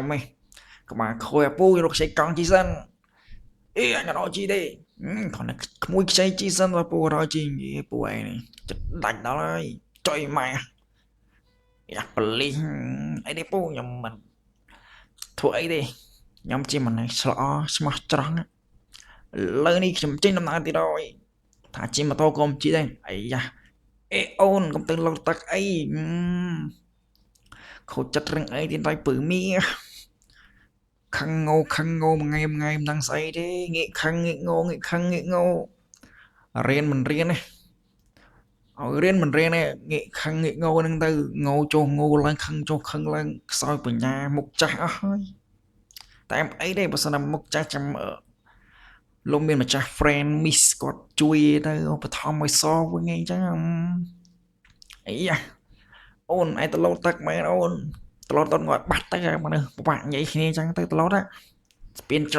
ឯងក្បាលខូចអាពូរកខ្ចីកង់ជីសិនអេអញអត់ឲ្យជីទេគ្រាន់តែក្មួយខ្ចីជីសិនដល់ពូអត់ឲ្យជីពូឯងនេះចិត្តដាច់ដល់ហើយចុយម៉ែយ៉ាប៉លីសអីទេពូខ្ញុំមិនធ្វើអីទេខ្ញុំជាមនុស្សស្ល្អស្មោះត្រង់ឥឡូវនេះខ្ញុំចេញដំណើរទៀតហើយថាជិះម៉ូតូក៏មិនជិះដែរអាយ៉ាអេអូនកុំទៅលោតទឹកអីខូចចិត្តរឹងអីទៀតដៃពឺមីខឹងងោខឹងងោមួយថ្ងៃមួយថ្ងៃមិនដឹងស្អីទេងាកខឹងងាកងោងាកខឹងងាកងោរៀនមិនរៀនទេឲ្យរៀនមិនរៀនទេងាកខឹងងាកងោហ្នឹងទៅងោចុះងោឡើងខឹងចុះខឹងឡើងខ្សោយបញ្ញាមុខចាស់អស់ហើយតែអីទេបើសិនណាមុខចាស់ចាំលោកមានម្ចាស់ friend miss គាត់ជួយទៅឧបត្ថម្ភឲ្យសវិញអីចឹងអីយ៉ាអូនឯងទៅលោតទឹកមែនអូនត្រឡប់ដល់គាត់បាត់ទៅមនុស្សពិបាកនិយាយគ្នាចឹងទៅត្រឡប់ស្ពានច្រ